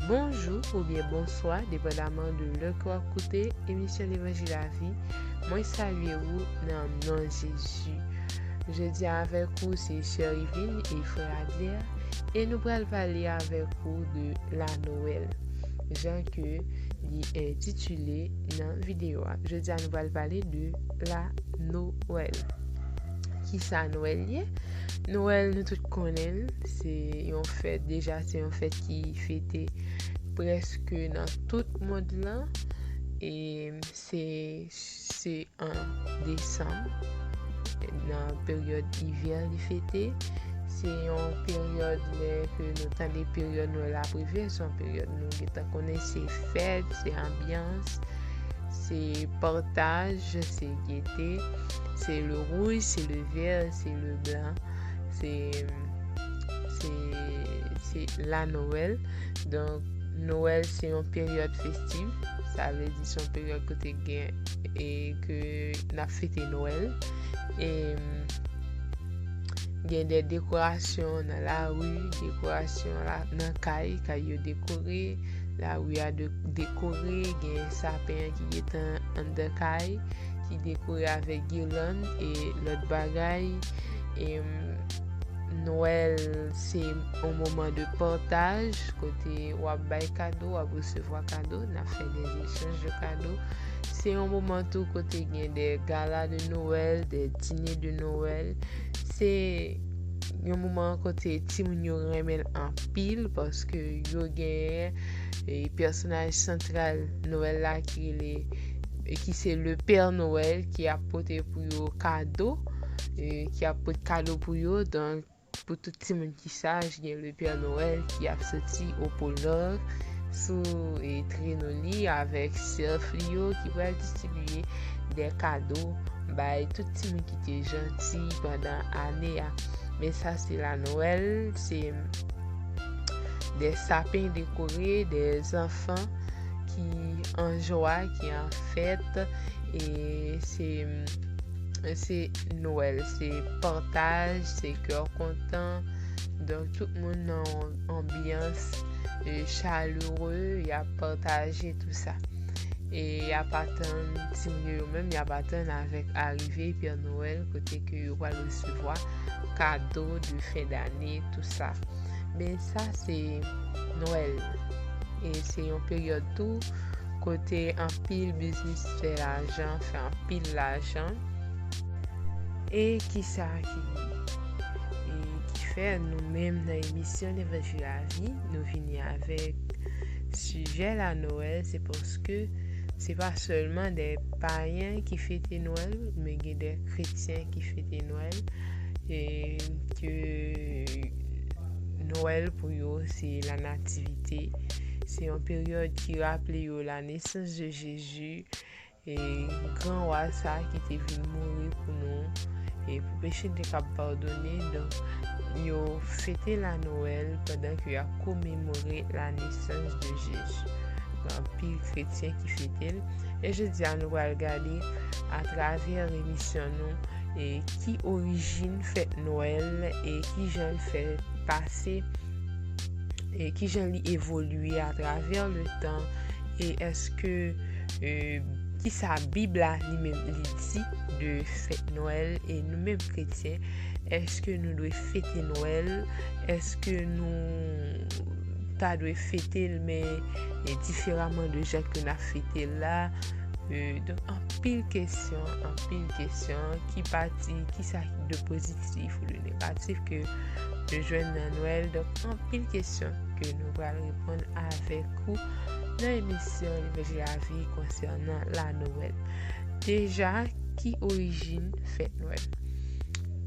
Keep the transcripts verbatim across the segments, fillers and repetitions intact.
Bonjou oubyen bonswa, depandaman de lè ke w ap koute emisyon Levanjil Lavi. Mwen salye ou nan non Jezi. Jodi a avèk ou se Sè Yvin e frè Adler, e nou pral pale avèk ou de la Nwèl, jan ke li entitile nan videyo a. Jodi a nou pral pale de la Nwèl. Kisa Nwèl ye? Nwèl, nou tout konnen l, se yon fèt, deja se yon fèt ki fete prèske nan tout mond lan, e se, se an desanm, nan peryòd ivè li fete. Se yon peryòd lè ke nou tande peryòd Nwèl ap rive, se yon peryòd nou gentan konnen se fèt, se anbyans, se pataj, se gete, se le wouj, se le vè, se le blan, se, se, se la Nwèl. Donk, Nwèl se yon peryòd festiv, sa vle di se yon peryòd kote gen e ke n ap fete Nwèl. E gen de dekorasyon nan lari, dekorasyon la, nan kay, kay yo dekore, lari a de-, dekore, gen sapen an ki gentan anndan kay, ki dekore avèk gilann e lòt bagay. E, Nwèl se yon moman de pataj, kote w ap bay kado, w ap resevwa kado, n ap fè de echanj de kado. Se yon moman tou kote gen de gala de Nwèl, de dine de Nwèl. Se yon moman kote timoun yo renmen l anpil paske yo genyen, e, pèsonaj santral Nwèl la ki rele, e, ki se le Père Noël ki ap pote pou yo kado, e, ki ap pote kado pou yo. Donk, pou tout timoun ki saj, gen le Père Noël ki ap soti au pôle Nord sou, e, treno li avèk sèf li yo ki pral distribiye de kado bay tout timoun ki te janti pandan ane a. Men sa se la Nwèl, se de sapen dekore, de zanfan ki an jwa, ki an fèt, e se, se Nwèl, se pataj, se kè kontan. Donk, tout moun nan yon anbyans, e, chalere, y ap pataje tou sa. E y ap atann, timoun yo, yo menm, y ap atann avèk arive Pè Nwèl, kote ke yo pral resevwa kado de fen dane, tou sa. Men sa se Nwèl. E se yon peryòd tou kote anpil biznis fè lajan, fè anpil lajan. E kisa ki, e ki fè nou menm nan emisyon Levanjil Lavi, nou vini avèk sijè la Nwèl, se paske se pa sèlman de payen ki fete Nwèl, men gen de kretyen ki fete Nwèl, e ke Nwèl pou yo se la nativite. Se yon peryòd ki raple yo la nesans de Jezi, e gran wa sa ki te vin mouri pou nou, e pou peche n te kab padone. Donk, yo fete la Nwèl pandan ke y ap komemore la nesans de Jezi. Gen anpil kretyen ki fete l. E jodi a, nou pral gade atravè emisyon nou, e ki orijin fèt Nwèl, e ki jan l fè pase, e ki jan li evolye atravè le tan, e èske, e, kisa Bib la li menm li di de fèt Nwèl, e nou menm kretyen, èske nou dwe fete Nwèl? Èske nou ta dwe fete l, men, e, diferaman de jan ke n ap fete l la? E, donk, anpil kesyon, anpil kesyon, ki pati, kisa de pozitif ou de negatif ke nou jwenn nan Nwèl. Donk, anpil kesyon ke nou pral reponn avèk ou nan emisyon Levanjil Lavi konsènan la Nwèl. Deja, ki orijin fèt Nwèl?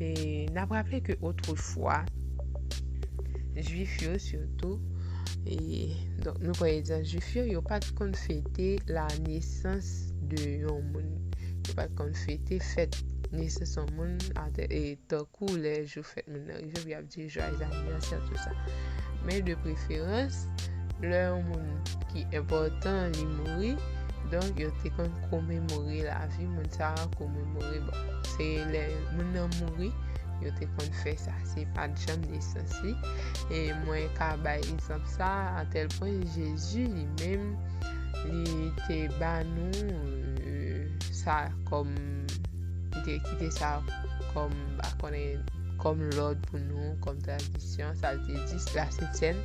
E n ap raple ke otrefwa, Jwif yo sitou, e, donk, nou pran egzanp Jwif yo, yo pa t konn fete la nesans de yon moun. Yo pa t konn fete fèt nesans yon moun, atè, e, tankou lè jou fèt moun nan rive, pou y ap di joyeux anniversaire, tou sa. Men de preferans, lè yon moun ki enpòtan li mouri, donk, yo te konn komemore lavi moun sa a, komemore, bon, se lè moun nan mouri, yo te konn fè sa. Se pa t janm nesans li. E mwen ka bay egzanp sa, a tèl pwen Jezi li menm, li te ba nou, euh, sa kòm, li te kite sa kòm, pa konnen, kòm lòd pou nou, kòm tradisyon, sa l te di, la Sent Sèn,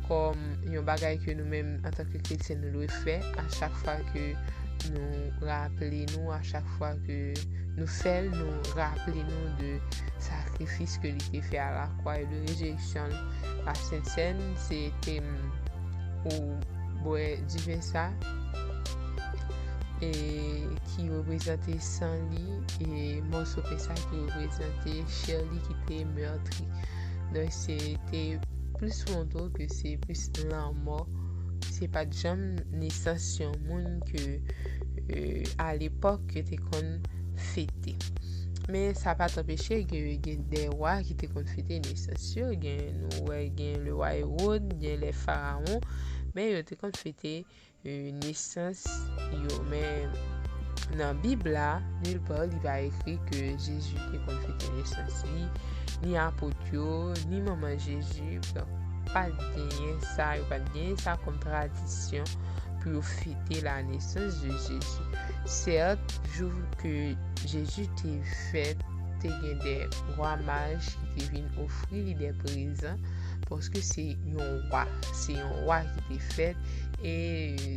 kòm yon bagay ke nou menm, antanke kretyen, nou dwe fè a chak fwa ke nou raple nou, a chak fwa ke nou fè l, nou raple nou de sakrifis ke li te fè a lakwa e de rezireksyon l. La Sent Sèn, se te, mm, ou bwè diven sa, e ki reprezante san li, e mòso pen sa ki reprezante chè li ki te mètri. Donk, se te plis montre ke se plis lanmò. Se pa t janm nesans yon moun ke, euh, a lepòk, yo te konn fete. Men sa pa t anpeche gen, gen de wa ki te konn fete nesans yo. Gen, nou wè, gen le wa Ewòd, gen lè Farawon, men yo te konn fete, euh, nesans yo. Men nan Bib la, nil pa li pa ekri ke Jezi te konn fete nesans li, ni apot yo, ni manman Jezi. Donk, pa t genyen sa, yo pa t genyen sa kòm tradisyon pou yo fete la nesans de Jezi. Sèt, jou ke Jezi te fèt, te gen de wa maj ki te vin ofri li de prezan, paske se yon wa, se yon wa ki te fèt, e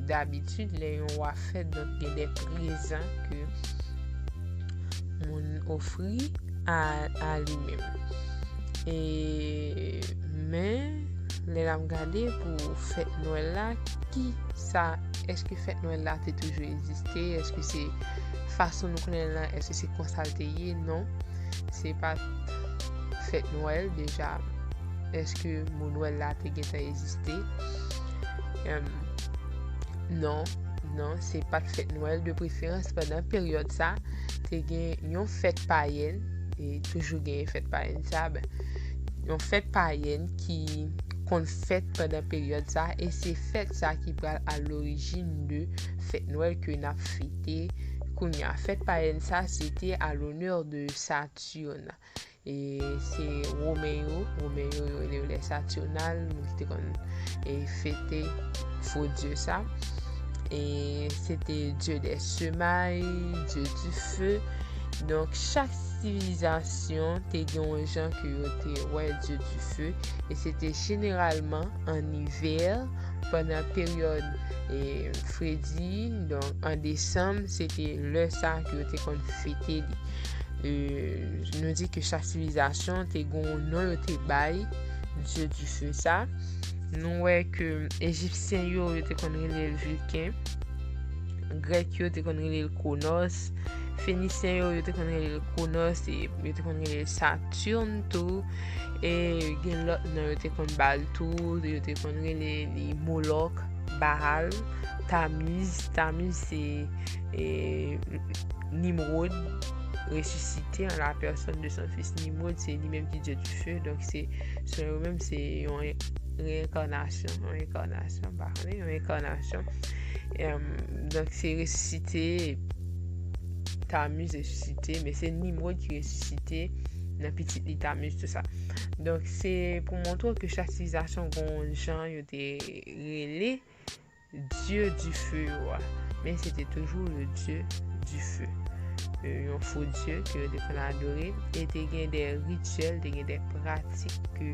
dabitid, lè yon wa fèt, donk, gen de prezan ke moun ofri a, a li menm. E, men, lè n ap gade pou fèt Nwèl la, ki sa, èske fèt Nwèl la te toujou egziste? Èske se fason nou konnen l lan, èske se konsa l te ye? Non, se pa t fèt Nwèl deja. Èske mo Nwèl la te gentan egziste? Em, non, non, se pa t fèt Nwèl. De preferans, pandan peryòd sa, te gen yon fèt payèn, e toujou gen fèt payèn sa, ben, yon fèt payèn ki konn fèt pandan peryòd sa, e se fèt sa ki pral a lorijin de fèt Nwèl ke n ap fete kounye a. Fèt payèn sa, se te a lonè de Saturne. E se Women yo, Women yo, yo rele yo les Saturnales, moun ki te konn, e, fete fo dye sa. E se te dye des semailles, dye du feu. Donk, chak sivilizasyon te gen yon jan ke yo te wè dye du feu. E se te jeneralman an ivè, pandan peryòd, e, fredi, donk an desanm, se te lè sa ke yo te konn fete li. E, nou di ke chak sivilizasyon te gen yon non yo te bay dye du feu sa. Nou wè ke Ejipsyen yo, yo te konn rele l Vilken. Grèk yo te konn rele l Kwonos. Fenisyen yo, yo te konn rele l Kwonos, e yo te konn rele l Saturne tou. E gen lòt non yo te konn ba l tou, yo te konn rele li Molok, Baal, Tamiz. Tamiz se, e, Nimrod resisite, en la personne de son fils Nimrod, se li menm ki dye du feu. Donk, se, selon yo menm, se yon re-, reenkarnasyon, yon enkarnasyon, m pa konnen, yon enkarnasyon. Em, donk, se resisite, Tamiz resisite, men se Nimrod ki resisite nan pitit li Tamiz, tou sa. Donk, se pou montre w ke chak sivilizasyon gen yon jan yo te rele dye du feu yo a. Men se te toujou le dye du feu. E, yon fo dye ke yo te konn adore. E te gen de rityèl, te gen de pratik ke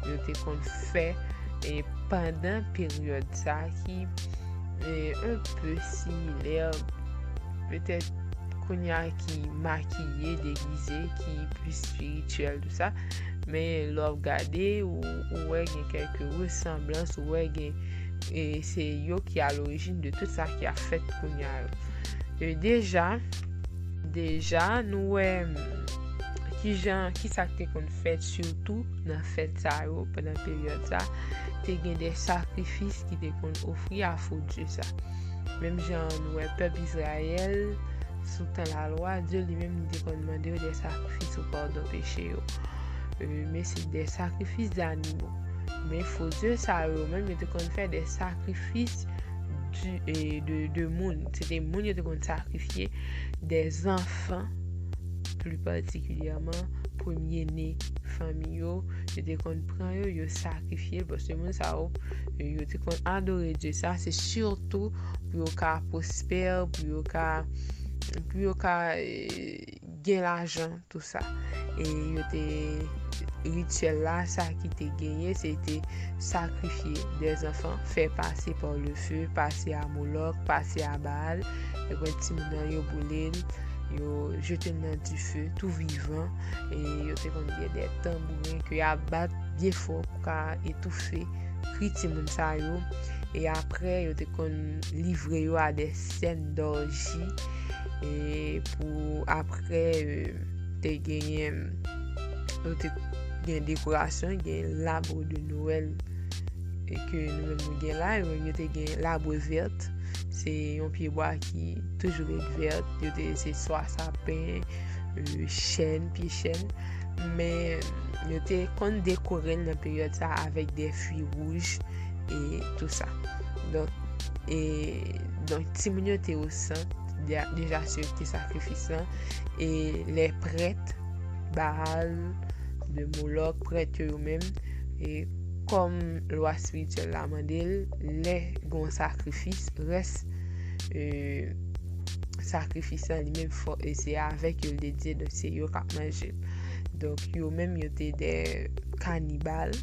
yo te konn fè, e, pandan peryòd sa ki, e, un peu similaire, petèt kounye a ki makiye, degize, ki plis espirityèl, tou sa. Men lè w ap gade, ou, ou wè gen kèlke resanblans, ou wè gen, e se yo ki a lorijin de tout sa ki ap fèt kounye a yo. E deja, deja, nou wè, mm, kijan, kisa k te konn fèt, sitou nan fèt sa yo, pandan peryòd sa, te gen de sakrifis ki te konn ofri a fo dye sa. Menm jan nou wè pèp Izrayèl, sou tan lalwa, Dye li menm li te konn mande yo de sakrifis pou padon peche yo. E, men se de sakrifis zanimo. Men fo dye sa yo menm, yo te konn fè de sakrifis di, e, de, de moun. Se te moun yo te konn sakrifye, de zanfan, pli patikilyèman, premye ne fanmi yo, yo te konn pran yo, yo sakrifye l, paske moun sa yo, yo te konn adore dye sa, se sitou pou yo ka pwospè, pou yo ka, pou yo ka, eh, gen lajan, tou sa. E yo te, rityèl la, sa ki te genyen, se te sakrifye dè zanfan, fè pase pa le feu, pase a Molòk, pase a Baal. Yo pran timoun nan, yo boule l, yo jete l nan dife, tou vivan. E yo te konn gen de tanbouren ke y ap bat byen fò pou ka etoufe kri timoun sa yo. E apre, yo te konn livre yo a de sèn dòji. E pou apre, e, te genyen, yo te gen dekorasyon, gen l'arbre de Noël, e ke nou menm nou gen la, yo menm yo te gen l'arbre vert, se yon pyebwa ki toujou ret vèt, yo te, se swa sapen, e, chèn, pye chèn, men yo te konn dekore l nan peryòd sa avèk de fwi wouj e tou sa. Donk, e, donk, timoun yo te o sant de, de, de sakrifis lan, e lè prèt Baal, de Molòk, prèt yo, yo menm, e kòm lwa espirityèl la mande l, lè gon sakrifis, rès, e, sakrifis lan li menm fò, e se avèk yo l dedye, donk se yo k ap manje l. Donk yo menm yo te de kanibal,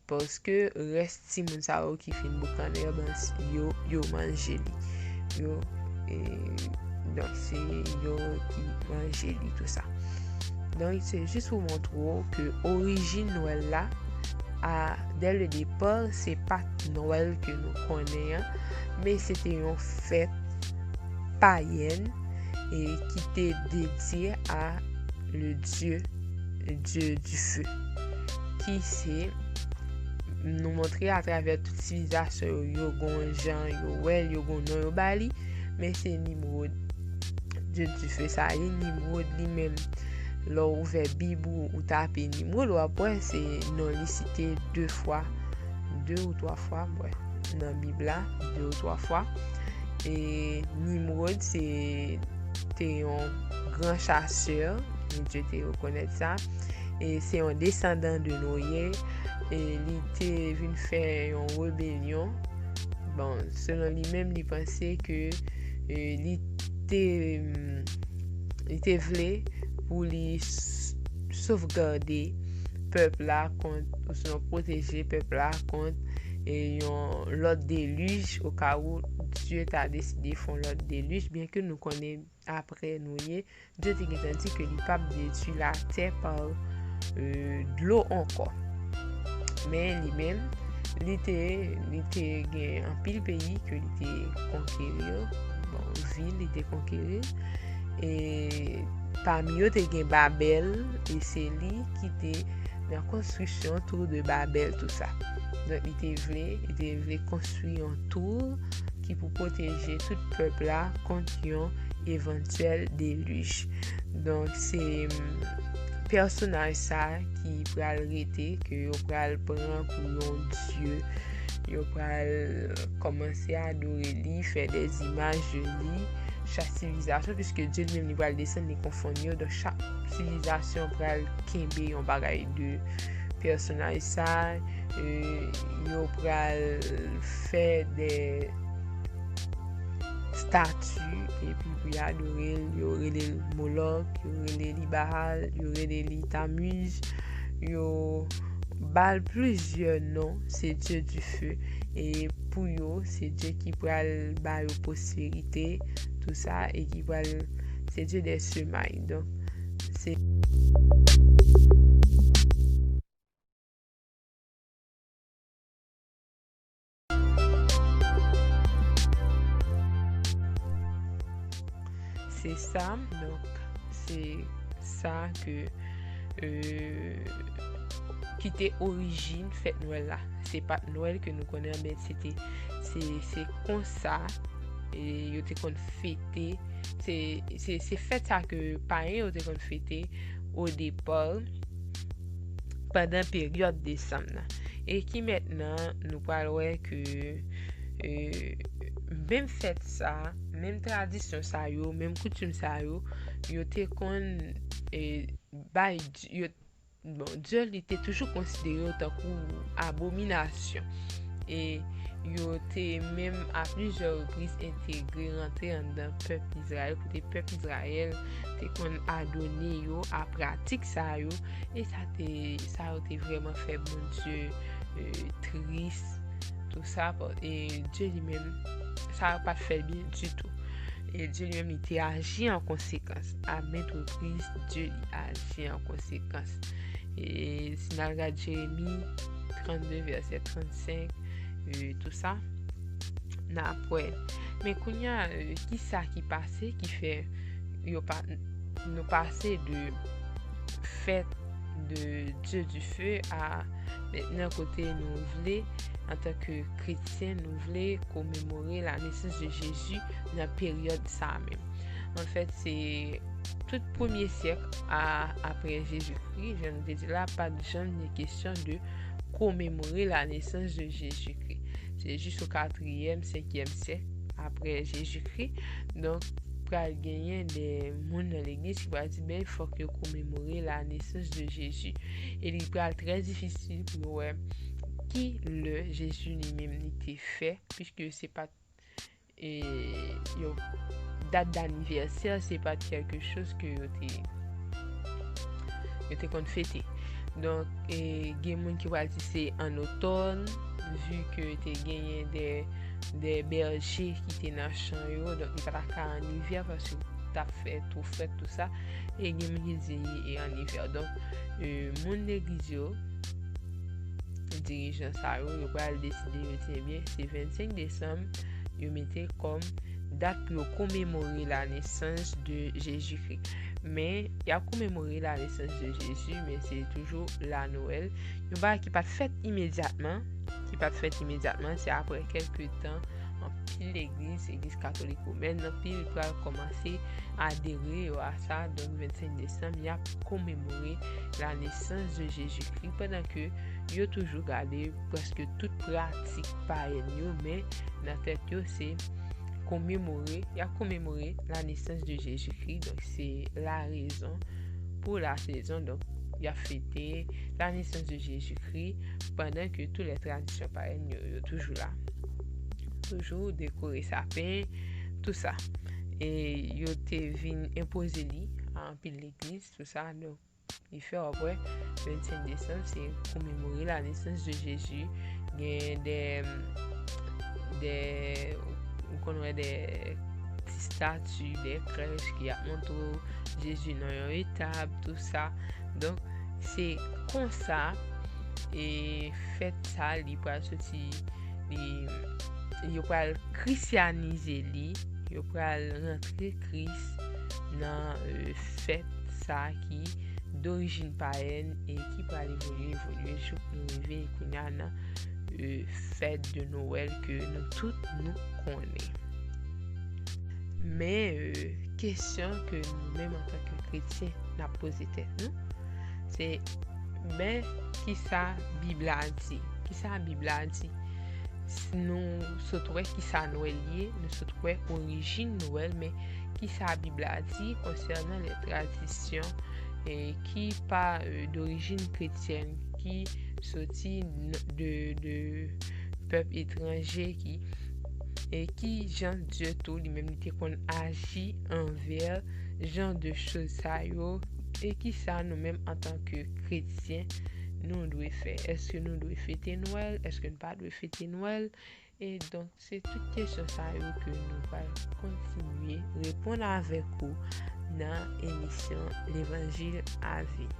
paske rès timoun sa yo ki fin boukannen yo, ben, yo, yo manje li. Yo, e, donk se yo ki manje li tou sa. Donk se jis pou montre w ke orijin Nwèl la, a, dès le départ, se pa t Nwèl ke nou konnen an, men se te yon fèt payèn e ki te dedye a le Dieu, le Dieu du feu, ki se, nou montre atravè tout sivilizasyon yo, yo gon jan yo wè l, yo gon non yo ba li, men se Nimrod, Dieu du feu sa ye. Nimrod li menm, lè w ouvè Bib ou, ou tape Nimrod, w ap wè se non li site de fwa, de ou twa fwa, m wè, nan Bib la, de ou twa fwa. E Nimrod se, te yon gran chasè, e Dye te rekonèt sa. E se yon desandan de Noye, e li te vin fè yon rebelyon. Bon, selon li menm, li panse ke, e, li te, mm, li te vle pou li s-, sovgade pèp la kont, osinon pwoteje pèp la kont, e, yon lòt delij, o ka ou Dye ta deside fè yon lòt delij, byen ke nou konnen apre Noye, Dye te gentan di ke li p ap detwi latè pa, e, dlo ankò. Men li menm, li te, li te gen anpil peyi ke li te konkeri, bon, vil li te konkeri. E pami yo te gen Babèl, e se li ki te nan konstriksyon Tour de Babèl, tou sa. Donk, li te vle, li te vle konstwi yon tour ki pou pwoteje tout pèp la kont yon evantyèl delij. Donk, se, mm, pèsonaj sa ki pral rete, ke yo pral pran pou yon dye, yo pral kòmanse adore li, fè de imaj de li, chak sivilizasyon, piske Dye li menm li pral desann, li konfonn yo, donk chak sivilizasyon pral kenbe yon bagay de pèsonaj sa, e, yo pral fè de stati, epi pou y adore l, yo rele l Molòk, yo rele li Baal, yo rele li Tamiz, yo ba l plizyè non, se Dieu du feu. E pou yo, se Dye ki pral ba yo pwosperite, tou sa, e ki pral, se Dye dè semay. Donk, se Se sa, donk, se sa ke, euh, ki te orijin fèt Nwèl la. Se pa t Nwèl ke nou konnen an, men se te, se, se konsa, e, yo te konn fete. Se, se, se fèt sa ke payen yo te konn fete o depa, pandan peryòd desanm nan. E ki mentnan, nou pral wè ke, e, menm fèt sa, menm tradisyon sa yo, menm koutim sa yo, yo te konn, e, bay Dye, yo, bon, Dye li te toujou konsidere yo tankou abominasyon. E yo te menm a plizyè repriz entegre rantre anndan pèp Izrayèl, kote pèp Izrayèl te konn adone yo a pratik sa yo, e sa te, sa yo te vrèman fè Bondye, e, tris, tou sa, pa-, e Dye li menm, sa pa t fè l byen ditou. E Dye li menm, li te aji an konsekans. A maintes reprises, Dye li aji an konsekans. E si n al gad Jeremi trannde, vèsè trannsenk, e, tou sa, n ap wè. Men kounye a, e, ki sa ki pase, ki fè yo pa, nou pase de fèt de Dieu du feu a mentnan kote nou vle, antanke kretyen, nou vle komemore la nesans de Jezi nan peryòd sa menm. Anfèt, se tout premye syèk a, apre Jezikri, jan nou te di la, pa t janm gen kesyon de komemore la nesans de Jezikri. Se jis o katriyèm, senkyèm syèk apre Jezikri. Donk, pral genyen de moun nan legliz ki pral di, ben, fòk yo komemore la nesans de Jezi. E li pral trè difisil pou yo wè ki lè Jezi li menm li te fè, piske se pa t, e, yo, dat danivèsè, se pa t kèlke choz ke yo te, yo te konn fete. Donk, e, gen moun ki pral di se an otòn, vi ke te genyen de, de bèje ki te nan chan yo, donk li pa ta ka an ivè paske t ap fè twò frèt, tou sa. E gen moun ki di, e, an ivè. Donk, e, moun legliz yo, dirijan sa yo, yo pral deside, yo di, ebyen, se vennsenk desanm, yo mete kòm dat pou yo komemore la nesans de Jezikri. Men, y ap komemore la nesans de Jezi, men se toujou la Nwèl. Yon bagay ki pa t fèt imedyatman, ki pa t fèt imedyatman, se apre kèlke tan, anpil legliz, legliz katolik womèn, anpil pral kòmanse adere yo a sa. Donk, vennsenk desanm, y ap komemore la nesans de Jezikri, pandan ke yo toujou gade prèske tout pratik payèn yo, men nan tèt yo, se komemore, y ap komemore la nesans de Jezikri. Donk, se la rezon pou la sezon. Donk, y ap fete la nesans de Jezikri, pandan ke tout lè tradisyon payèn yo, yo toujou la. Toujou dekore sapen, tou sa. E yo te vin enpoze li a anpil legliz, tou sa. Donk, li fè, w ap wè, vennsenk desanm, se komemore la nesans de Jezi. Gen de, de, ou konn wè de ti stati, de krèch ki ap montre w Jezi nan yon etab, tou sa. Donk, se konsa, e fèt sa, li pral soti, li, yo pral kristyanize li, yo pral rantre Kris nan, e, fèt sa ki dorijin payèn e ki pral evolye, evolye jouk nou rive kounye a nan, e, fèt de Nwèl ke nou tout nou konnen. Men, e, kesyon ke nou menm antanke kretyen n ap poze tèt nou, se, ben, kisa Bib la di? Kisa Bib la di? Si nou sot wè kisa Nwèl ye, nou sot wè orijin Nwèl, men kisa Bib la di konsènan lè tradisyon, e, ki pa, e, dorijin kretyèn, ki soti n-, de, de pèp etranje, ki, e ki jan Dye tou li menm li te konn aji anvè jan de choz sa yo, e kisa nou menm antanke kretyen nou dwe fè? Èske nou dwe fete Nwèl? Èske nou pa dwe fete Nwèl? E donk, se tout kesyon sa yo ke nou pral kontinye reponn avèk ou nan emisyon Levanjil a Vi.